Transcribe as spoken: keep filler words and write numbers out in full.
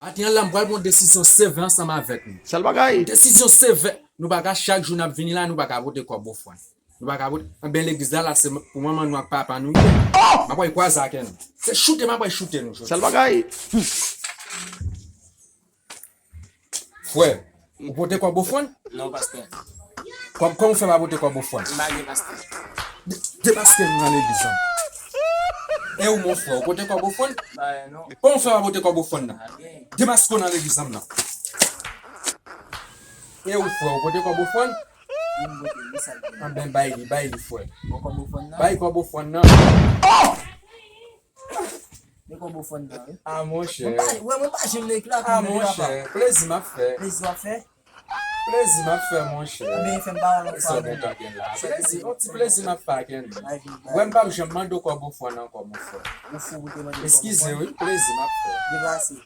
Maten an la, m pral pran yon desizyon sevè ansanm avèk nou. Sèl bagay. Desizyon sevè. Nou pa ka chak jou n ap vini la, nou pa ka pote kòb ofrann. Nou pa ka pote. Anben, legliz la, la, se pou manman nou ak papa nou ye. M ap pral kwaze ak nou. Se choute, m ap pral choute nou jodi. Sèl bagay. Frè, ou pote kòb ofrann? Non, pastè. Kòb, kòman w fè pa pote kòb ofrann? M pa gen, pastè. De, de pastè nou nan legliz la. E ou, mon frè, ou pote kòb ofrann? Ba, non. Kòman w fè pa pote kòb ofrann nan? Pa gen. De pastè nan legliz la nan. E ou, frè, ou pote kòb ofrann? Wi, m pote, wi, sa gen. Anben, bay li, bay li, frè. Bon, kòb ofrann nan? Bay kòb ofrann nan. Oh! Men kòb ofrann nan, wi. Ah, monchè. Mwen pa, wè, mwen pa janm nan la. Ah, monchè, plezi m ap fè. Plezi w ap fè? Plezi m ap fè, monchè. Anben, fè m pale lòt fwa. Sa w gentan gen la. Plezi, yon ti plezi m ap fè ak nou. Wè, m p ap janm mande w kòb ofrann ankò, mon frè. Ou fou pou te mande kòb ofrann? Eskize, wi, plezi m ap fè. Deplase.